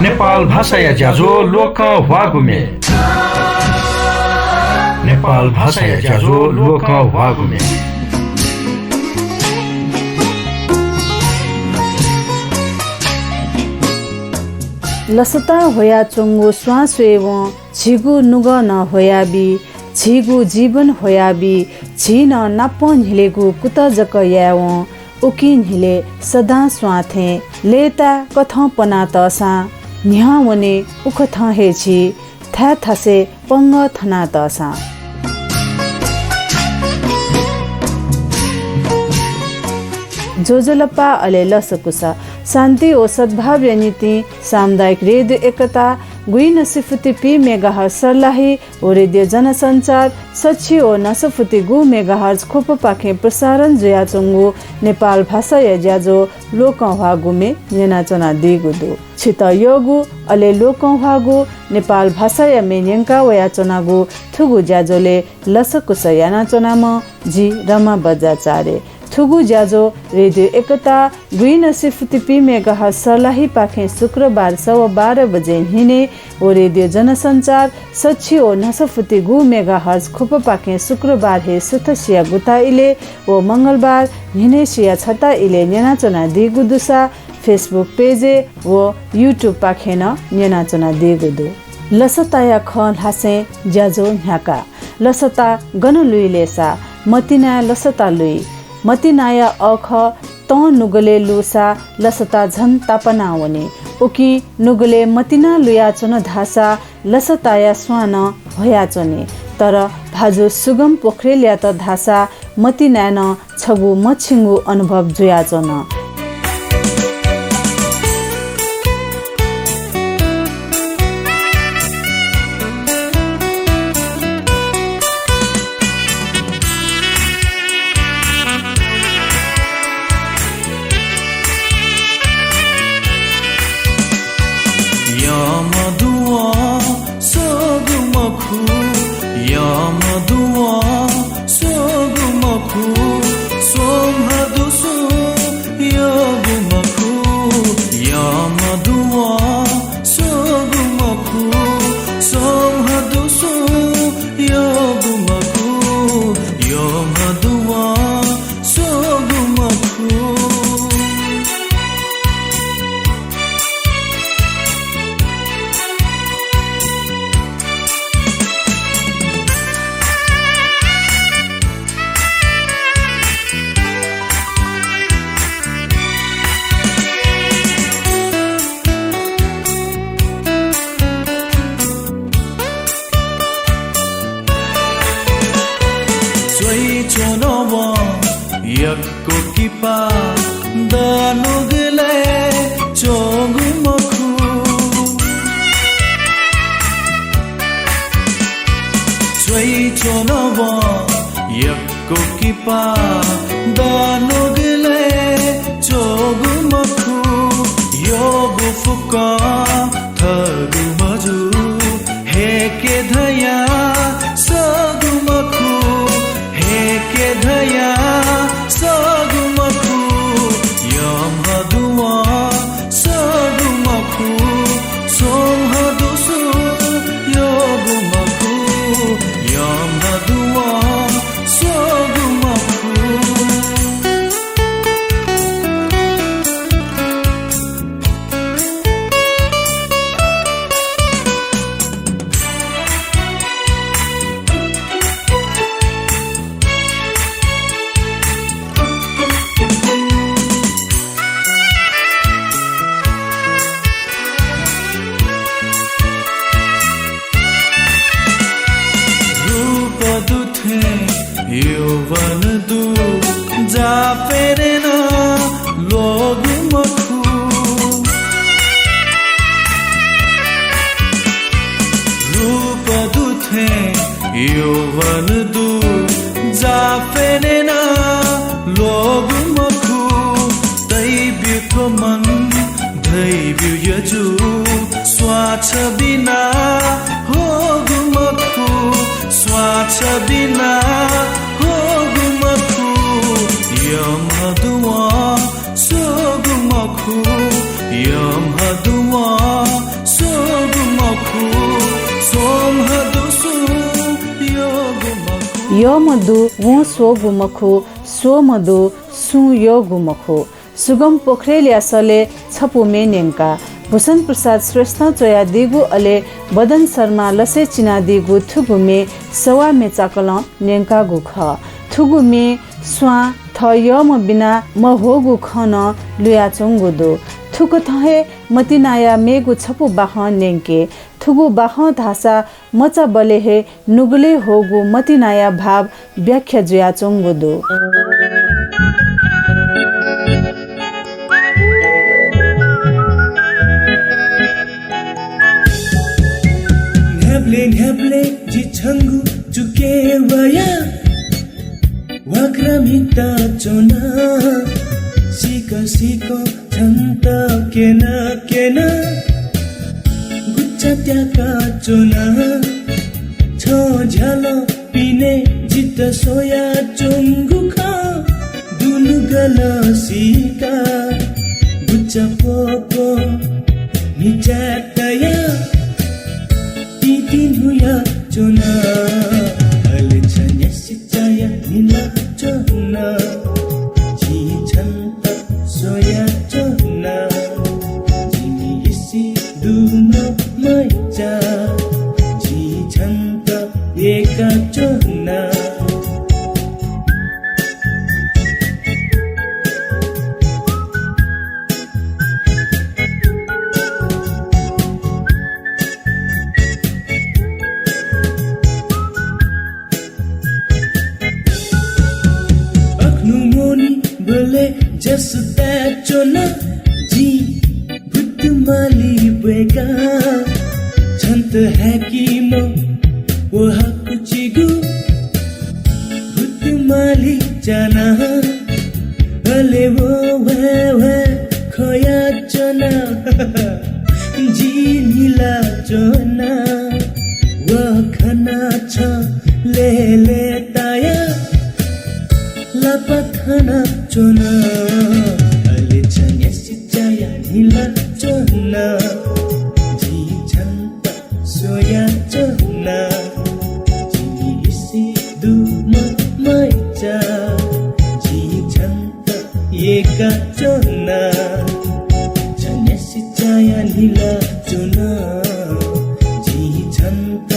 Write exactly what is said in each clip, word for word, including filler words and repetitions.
नेपाल भाषाया ज्याझ्वः लोकं ह्वाःगु म्ये। नेपाल भाषाया ज्याझ्वः लोकं ह्वाःगु म्ये। लसतां ह्वयाच्वंगु स्वां स्वयेवं झीगु नुगः नं ह्वयाबी, झीगु जीवन ह्वयाबी, झी नं नापं न्हिलेगु कुतः जक यायेवं उकिं न्हिले सदां स्वां थें लय्ताय् कथं पना तःसां, न्ह्यावने उकथं हे झी थाय् थासय् पंगः थना तःसां। ज्वजलपा अले लसकुस। शान्ति व सद्भावया निंतिं सामुदायिक रेडियो एकता गुइनसिफुति पी मेगाहर्ज सर्लाही व रेडियो जनसञ्चार सछि व न्हसफुति गु मेगाहर्ज ख्वपपाखें प्रसारण जुयाच्वंगु नेपाल भाषाया ज्याझ्वः लोकं ह्वाःगु म्ये न्यनाच्वनादीगु दु। छितः यःगु अले लोकं ह्वाःगु नेपाल भाषाया म्ये न्यंका वयाच्वनागु थुगु ज्याझ्वलय् लसकुस यानाच्वनाम्ह जि रमा बज्राचार्य। थुगु ज्याझ्वः रेडियो एकता गुइनसिफुति पी मेगाहर्ज सर्लाहीपाखें शुक्रबार सवा बाह्र बजे न्हिनय् व रेडियो जनसञ्चार सछि व न्हसफुति गु मेगाहर्ज ख्वपपाखें शुक्रबार हे सुथसिया गुता इलय् व मंगलबार न्हिनय्सिया छता इलय् न्यनाच्वनादीगु दुसा Facebook पेजय् व YouTube पाखें नं न्यनाच्वनादीगु दु। लसताया खँ ल्हासें ज्याझ्वः न्ह्याका। लसता गन लुइ लय्सा मतिनाय् लसता लुइ। मतिनाया अःखः तं नुगलय् लूसा लसता झन तापाना वनी। उकिं नुगलय् मतिना लुयाच्वन धाःसा लसताया स्वां नं ह्वयाच्वनी। तर भाजु सुगम पोखरेलयात धाःसा मतिनाय् नं छगू मछिंगु अनुभव जुयाच्वन। यःम्ह दुवं स्वःगु मखु, यःम्ह दुवं स्वःगु मखु, स्वम्ह दुसुं यःगु मखु। यःम्ह दुवं स्वःगु मखु, स्वम्ह दुसुं यःगु मखु। यःम्ह दुवं स्वःगु मखु। स्वइच्वनावं यक्व किपा दँ नुगलय् च्वंगु मखु। स्वइच्वनावं यक्व किपा दँ नुगलय् च्वंगु मखु। यःगु फुक्कं थःगु मजू, हेके धयां सःगु मखु, हेके धयां सःगु मखु। यःम्ह दुवं सःगु मखु, स्वम्ह दुसुं यःगु मखु। यःम्ह दुवं स्वःगु मखु। रूप दु थें यौवन दु, जाफेरे नं ल्वःगु मखु। रूप दु थें यौवन दु, जाफेरे नं ल्वःगु मखु। तइब्यु थ्व मन धइब्यु यजु, स्वां छ बिना ह्वःगु मखु, स्वां छ बिना ह्वःगु मखु। यःम्ह दुवं स्वःगु मखु, यःम्ह दुवं यःम्ह दु, वं स्वःगु मखु, स्वःम्ह दु, सुं यःगु मखु। सुगम पोखरेलया सलय् छपु म्ये न्यंका। भूषण प्रसाद श्रेष्ठं च्वयादीगु, अले बदन शर्मां लसय् चिनादीगु थुगु म्ये सवाः म्ये चाकलं न्यंकागु खः। थुगु म्ये स्वां थः यःम्ह बिना मह्वःगु खँ नं लुयाच्वंगु दु। थुकथं हे मतिनाया मेगु छपु बाखं न्यंके। थुगु बाखं धाःसा मचाबलय् हे नुगलय् ह्वःगु मतिनाया भाव व्याख्या जुयाच्वंगु दु। न्ह्याबलें न्ह्याबलें जि छंगु चुकय् वया। वाग्रा म्हिता च्वना, सीक सीक छन्त क्यना क्यना। गुच्चा त्याका च्वना, छं झ्यालं पिने जित स्वयाच्वंगु खः। दुनुगलं सीका, गुच्चा प्वप्व म्हिचा तया। तितिन्हुया च्वना, अले छन्यासि चाया न्हिला च्वना। जिं छन्त स्वया च्वना। जिमि इसी दुम्ह मैचा। जिं छन्त येका च्वना। अख्नु मोनी बले जस ताय् च्वना। जिं भुतुमाली ब्वय्का छन्त हाय्कीम्ह व हाकुचिगु भुतुमाली च्याना। अले व व्हाय् व्हाय् खया च्वना। जि न्हिला च्वना। व खना छ लेले ताया। लापा खना च्वना। अले छन्यासि चाया न्हिला च्वना। जिं छन्त स्वया च्वना। जिमि इसी दुम्ह मैचा। जिं छन्त येका च्वना। छन्यासि चाया न्हिला च्वना। जिं छन्त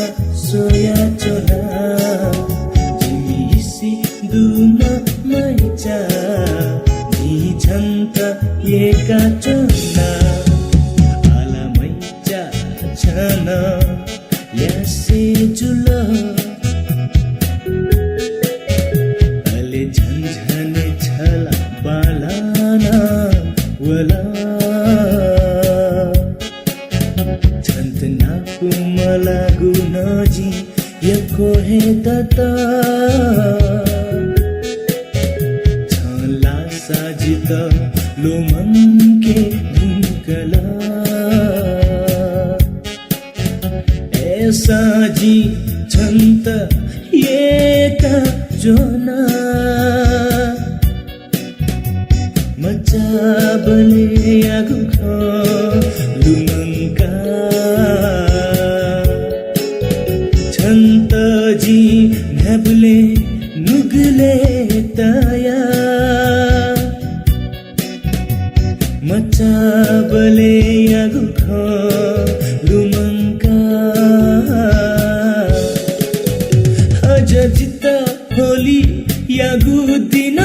स्वया च्वना। जिमि इसी दुम्ह मैचा। जिं छन्त येका च्वना। आला मै चा छन ल्यासे जुल। अले झन्झने छला बालाना वला। छन्त नापु मलागु नजि यक्व हे दत। छं लासा जित लुमंके धुंकल। अय्‌सां जिं छन्त येका च्वना। मचाबलय्‌यागु खँ लुमंका। छन्त जिं न्ह्याबलें नुगलय् तया। मचाबलय्‌यागु खँ लुमंका। अझ जित होलीयागु दिं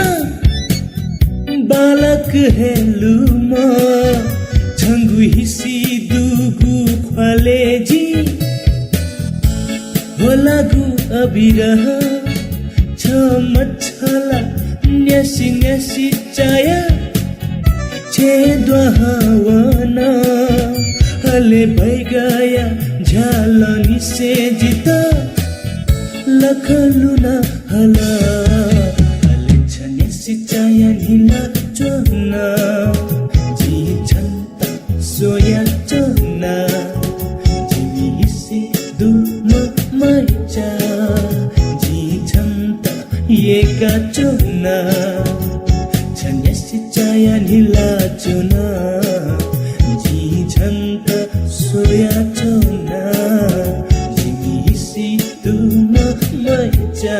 बालक हे लुमं। छंगु हिसि दुगु ख्वालय् जिं होलागु अबिर छम्ह छला न्यासि न्यासि चाया छेँ द्वाहां वन। अले बैगःया झ्यालंनिसें जित लखं लुना हल। अले छन्यासि चाया न्हिला च्वना। जिं छन्त स्वया च्वना। जिमि इसी दुम्ह मैचा। जिं छन्त येका च्वना। छन्यासि चाया न्हिला च्वना। जिं छन्त स्वया च्वना। जिमि इसी दुम्ह मैचा।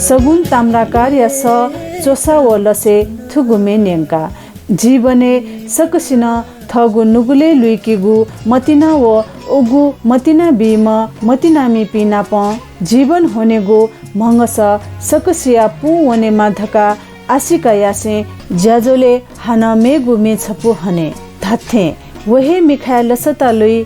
सगुन ताम्राकारया सः च्वसा व लसय् थुगु म्ये न्यंका। जीवनय् सकसिनं थःगु नुगलय् लुइकीगु मतिना व उगु मतिना बीम्ह मतिनामिपिं नाप जीवन ह्वनेगु म्हगस सकसिया पूं वनेमा धकाः आशिका यासें ज्याझ्वलय् हानं मेगु म्ये छपु हने। धात्थें व हे मिखाय् लसता लुइ,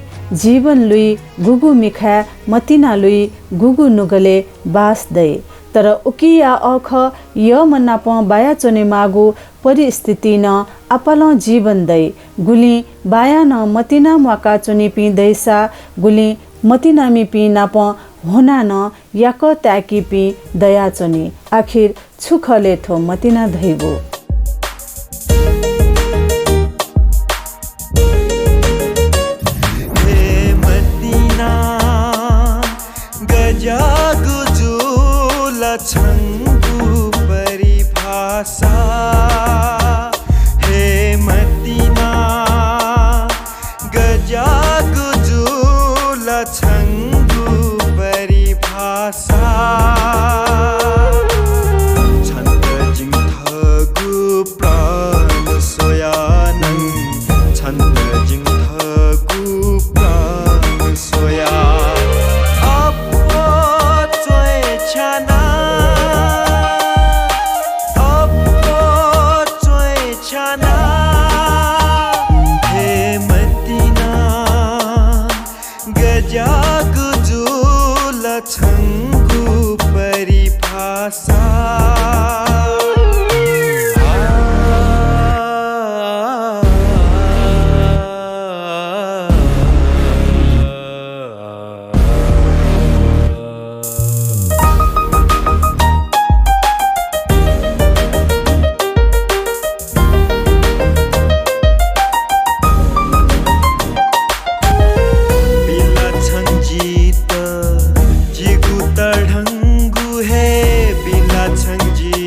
जीवन लुइ, गुगु मिखाय् मतिना लुइ, गुगु नुगलय् बास दइ। तर उकिया अःखः यःम्ह नाप बाया च्वनेमाःगु परिस्थितिइ नं आपालं जीवन दइ। गुलिं बायां नं मतिना म्वाका च्वनीपिं दइसा, गुलिं मतिनामिपिं नाप ह्वनाः नं याकः ताय्‌कीपिं दयाच्वनी। आखिर छु खः ले थ्व मतिना धइगु? हे मतिना, गज्याःगु जुल छंगु परिभाषा? हे मतिना, गज्याःगु जुल छंगु परिभाषा? छन्त जिं थःगु प्राण स्वया नं, छन्त जिं थःगु प्राण स्वया। अप्वः च्वय् छ्याना, अप्वः च्वय् छ्याना। हे मतिना, गज्याःगु जुल छंगु परिभाषा? बिलाछं जितः जिगु तःधंगु हे बिलाछं जि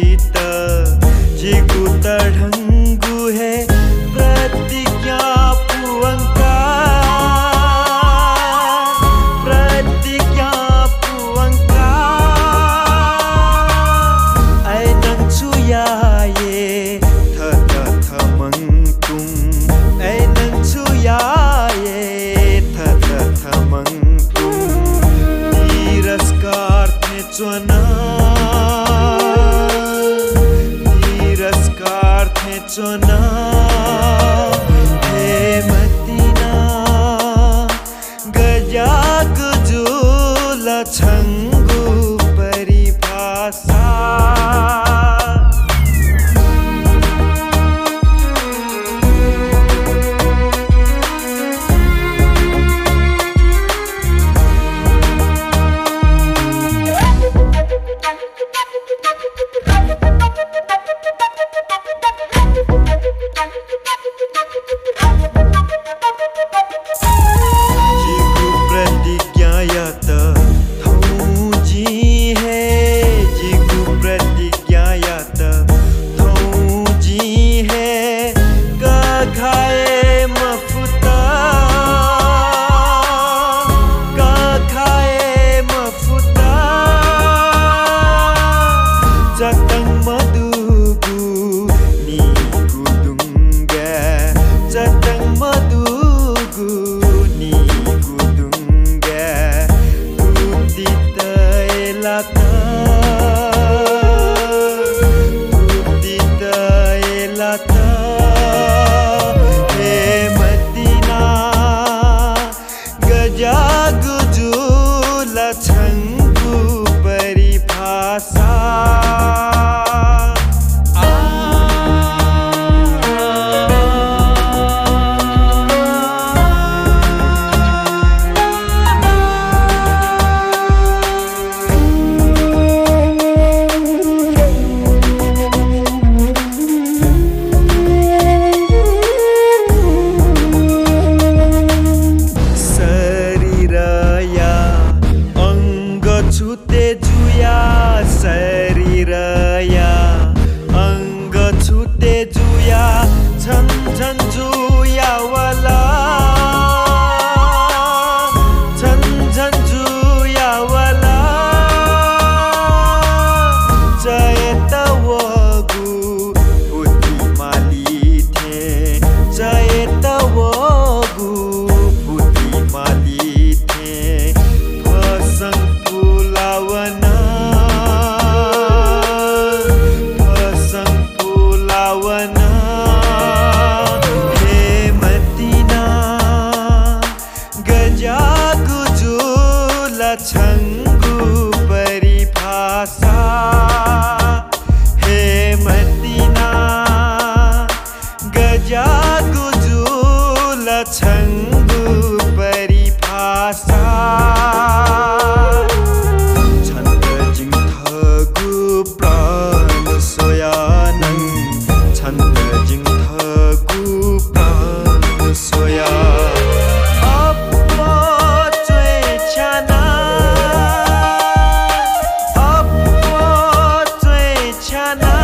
छंगु परिभाषा हे मतिना गज्याःगु जुल छंगु परिभाषा। छन्त जिं थःगु प्राण स्वया नं, छन्त जिं थःगु प्राण स्वया। अप्वः च्वय् छ्याना, अप्वः च्वय् छ्याना।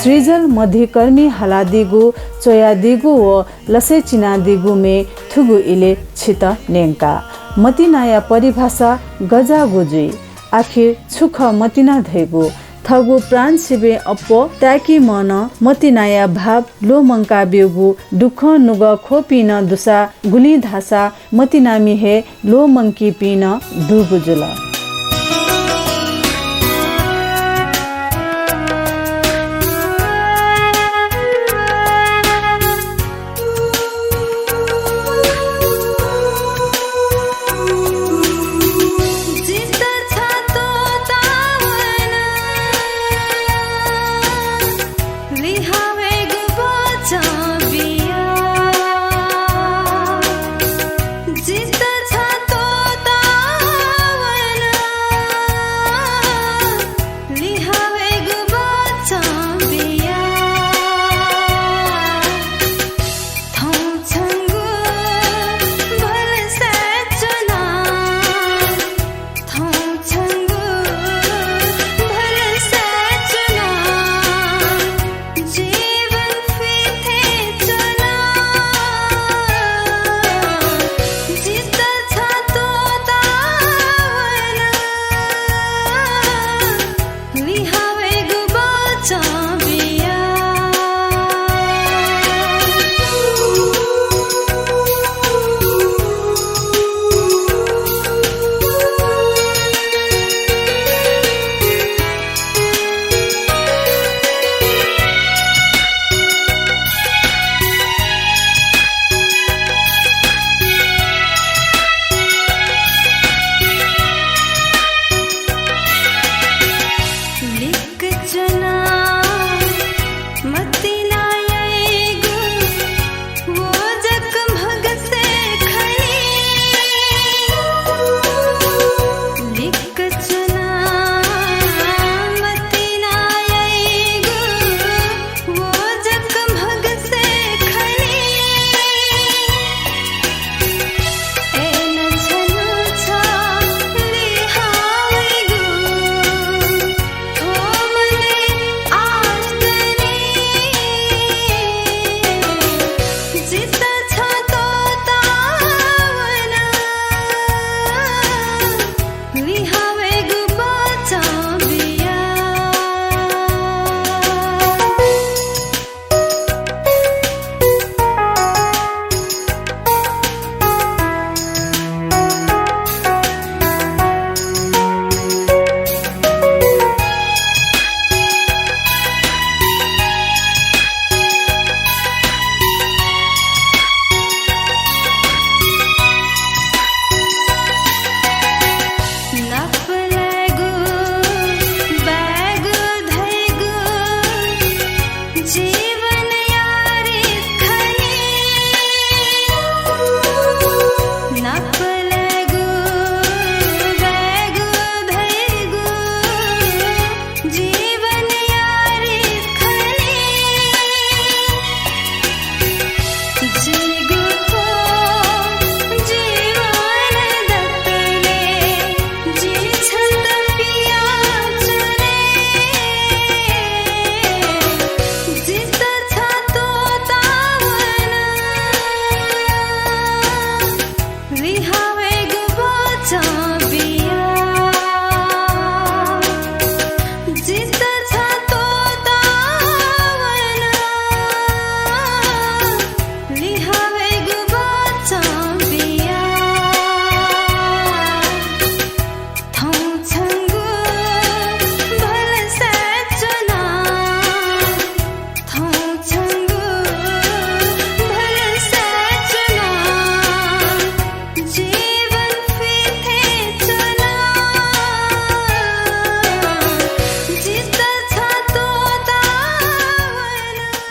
सृजल मधिकर्मी हालादीगु, च्वयादीगु व लसय् चिनादीगु म्ये थुगु इलय् छितः न्यंका। मतिनाया परिभाषा गज्याःगु जुइ? आखिर छु खः मतिना धइगु? थःगु प्राण सिबें अप्वः ताय्‌कीम्ह नं मतिनाया भाव ल्वःमंका ब्यूगु दुःखं नुगः ख्वःपिं नं दुसा गुलिं धाःसा मतिनामि हे ल्वःमंकीपिं नं दुगु जुल।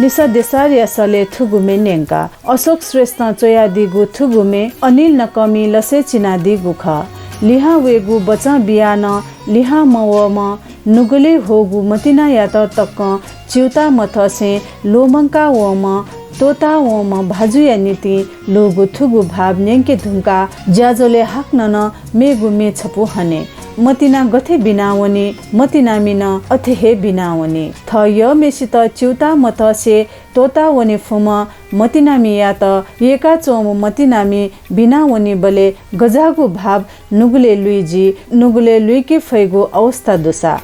लिसा देसारया सलय् थुगु म्ये न्यंका। अशोक श्रेष्ठं च्वयादीगु थुगु म्ये अनिल नकःमिं लसय् चिनादीगु खः। लिहां वयेगु बचं बियाः नं लिहां मवःम्ह नुगलय् ह्वःगु मतिनायात तकं च्यूताः मथःसें ल्वःमंका वंम्ह, त्वःता वंम्ह भाजुया निंतिं ल्वःगु थुगु भाव न्यंके धुंकाः ज्याझ्वलय् हाकनं नं मेगु म्ये छपु हने। मतिना गथे बिनावनी, मतिनामि नं अथे हे बिनावनी। थः यःम्हेसित च्यूताः मथःसें त्वःता वने फुम्ह मतिनामियात यय्काच्वंम्ह मतिनामि बिनावनीबलय् गज्याःगु भाव नुगलय् लुइ जुइ, नुगलय् लुइके फइगु अवस्था दुसा।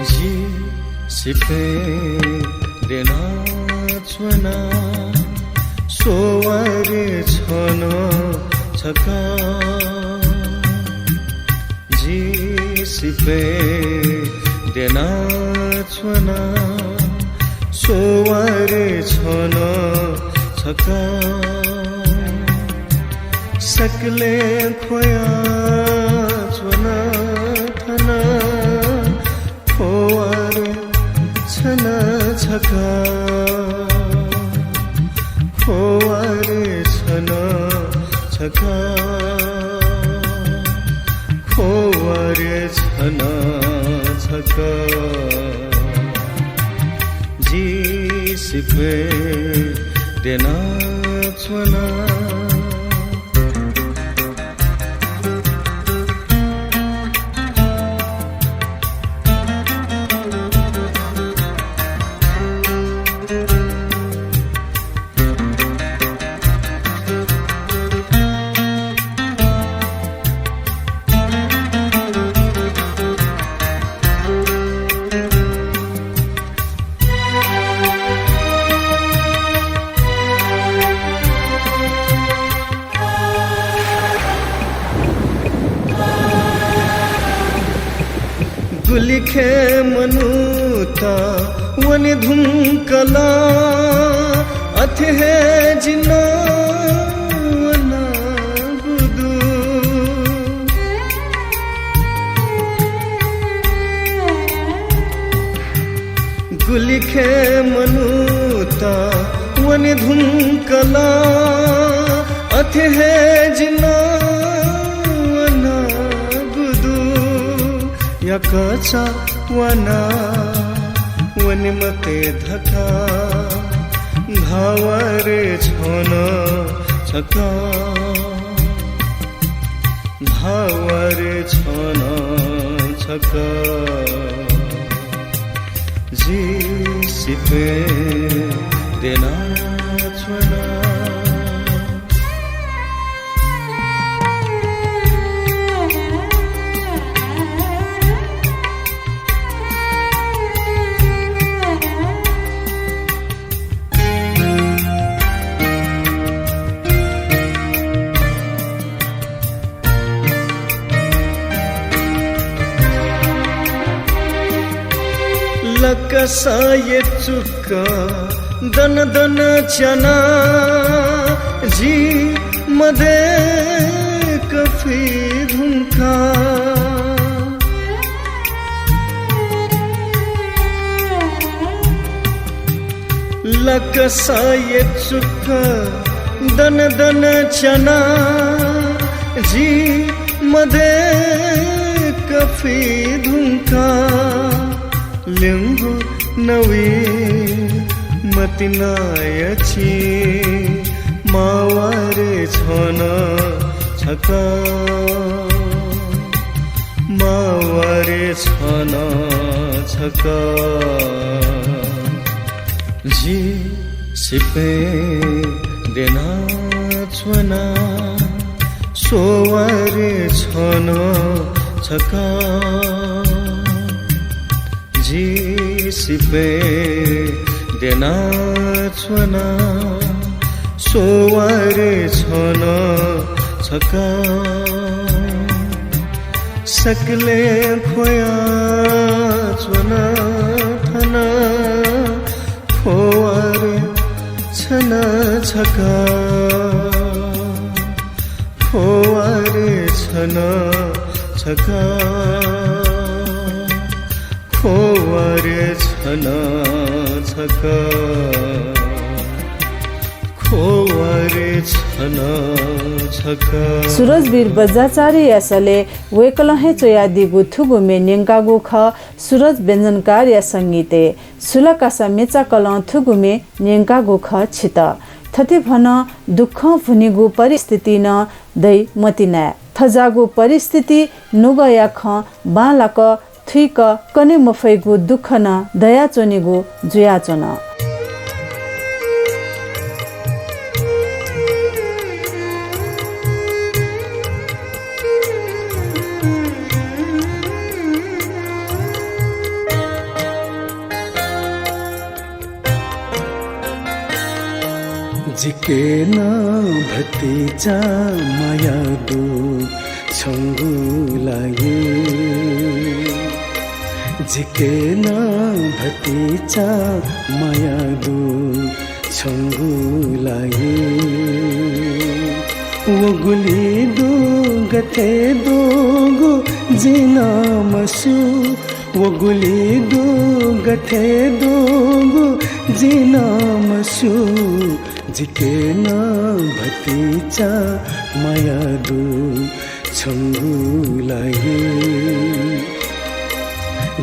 जि सिपय् द्यनाच्वना, स्ववारे छन छकः। जि सिपय् द्यनाच्वना, स्ववारे छन छकः। सकलें ख्वयाच्वन थन, खोवारे छन छकः, खोवारे छन छकः, खोवारे छन छकः। जि सिपय् द्यनाच्वना। गुलिखे मनूत वने धुंकल, अथे हे जि नं वनागु दु। गुलिखे मनूत वने धुंकल, अथे हे जि नं वनागु दु। याकःचा वना वने मते धकाः, भावारे छन छकः, भावारे छन छकः। जि सिपय् द्यनाच्वना। लकसय् चुक्क दन दन च्याना, जि मदय्क फुइ धुंका। लकसय् चुक्क दन दन च्याना, जि मदय्क फुइ धुंका। लिंबू नवि मतिनाया चिं, मावारे छन छकः, मावारे छन छकः। जि सिपय् द्यनाच्वना, स्ववारे छन छकः। जि सिपय् द्यनाच्वना, स्ववारे छन छकः। सकलें ख्वयाच्वन थन, खोवारे छन छकः। छन छका, खोवारे छन छका, खोवारे छन छका। सुरजवीर बज्राचार्यया सलय् वय्कलं हे च्वयादीगु थुगु म्ये न्यंकागु खः। सुरज व्यञ्जनकारया संगीतय् सुलाकासा मेचाकलं थुगु म्ये न्यंकागु खः छित। थथे भनं दुःखं भुनिगु परिस्थिति नं दइ मतिनाय्। थज्याःगु परिस्थिति नुगःया खँ बांलाक थुइक कने मफइगु दुःख नं दयाच्वनेगु जुयाच्वन। जिके नं भतिचा माया दु छंगु लागि। जिके नं भतिचा माया दु छंगु लागि। व गुलि दु गथे दुगु जिं नं मस्यू, व गुलि दु गथे दुगु जिं नं मस्यू। जिके नं भतिचा माया दु छंगु लागि।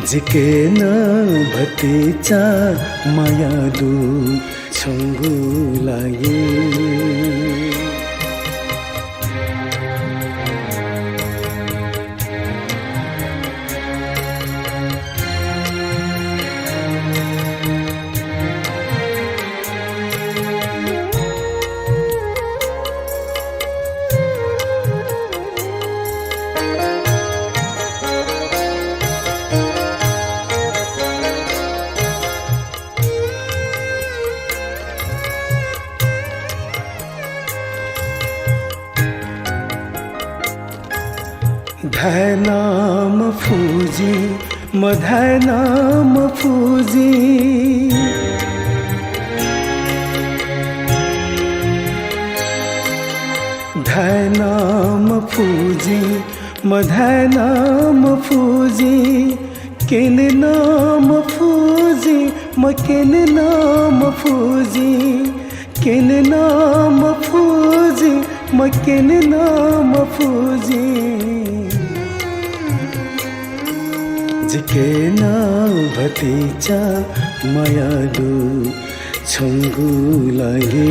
जिके नं भतिचा माया दु छंगु लागि। धाये नं मफु जिं, मधाये नं मफु जिं। धाये नं मफु जिं, मधाये नं मफु जिं। क्यने नं मफु जिं, मक्यने नं मफु जिं। क्यने नं मफु जिं, मक्यने नं मफु जिं। जिके नं भतिचा माया दु छंगु लागि।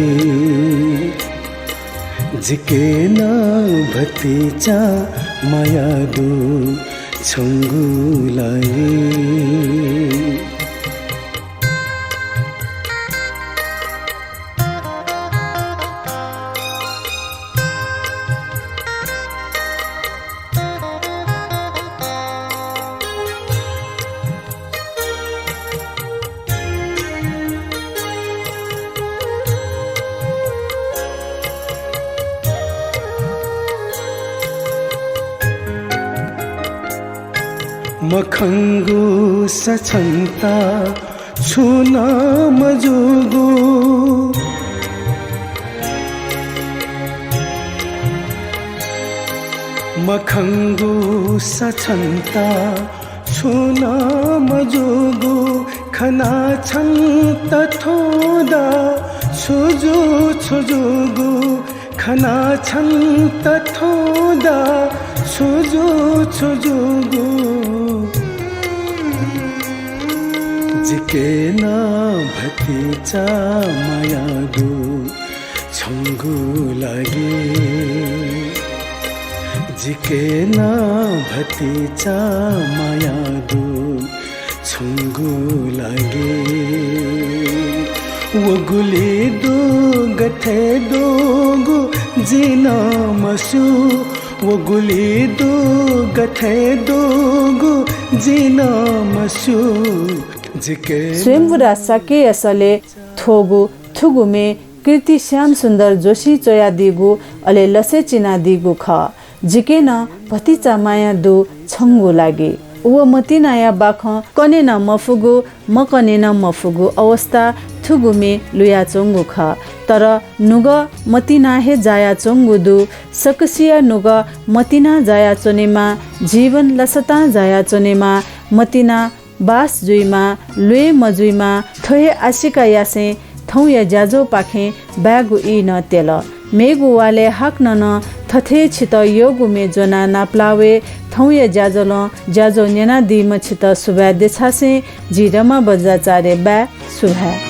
जिके नं भतिचा माया दु छंगु लागि। मखंगु सः छन्त छुं नं मजूगु। मखंगु सः छन्त छुं नं मजूगु। खना छन्त थौं द छु जू छु जूगु। खना छन्त थौं द छु जू छु जूगु। जिके नं भतिचा माया दु छंगु लागि। जिके नं भतिचा माया दु छंगु लागि। व गुलि दु गथे दुगु जिं नं मस्यू। व गुलि दु गथे दुगु जिं नं मस्यू। जिके स्वयम्भूदास शाक्यया सलय् थ्वःगु थुगु म्ये कीर्ति श्याम सुन्दर जोशीं च्वयादीगु, अले लसय् चिनादीगु खः। जिके नं भतिचा माया दु छंगु लागि। व मतिनाया बाखं कने नं मफुगु, मकने नं मफुगु अवस्था थुगु म्ये लुयाच्वंगु खः। तर नुगः मतिना हे जायाच्वंगु दु। सकसिया नुगः मतिना जायाच्वनेमा, जीवन लसतां जायाच्वनेमा, मतिना बास जुइमा, ल्वय् मजुइमा, थ्व हे आशिका यासें थौंया ज्याझ्वःपाखें बायेगु ई नं त्यल। मेगु वालय् हाकनं नं थथे छितः यःगु म्ये ज्वनाः नापलाः वये। थौंया ज्याझ्वलं ज्याझ्वः न्यनादीम्ह छितः सुभाय् देछासें जि रमा बज्राचार्य बाय्, सुभाय्।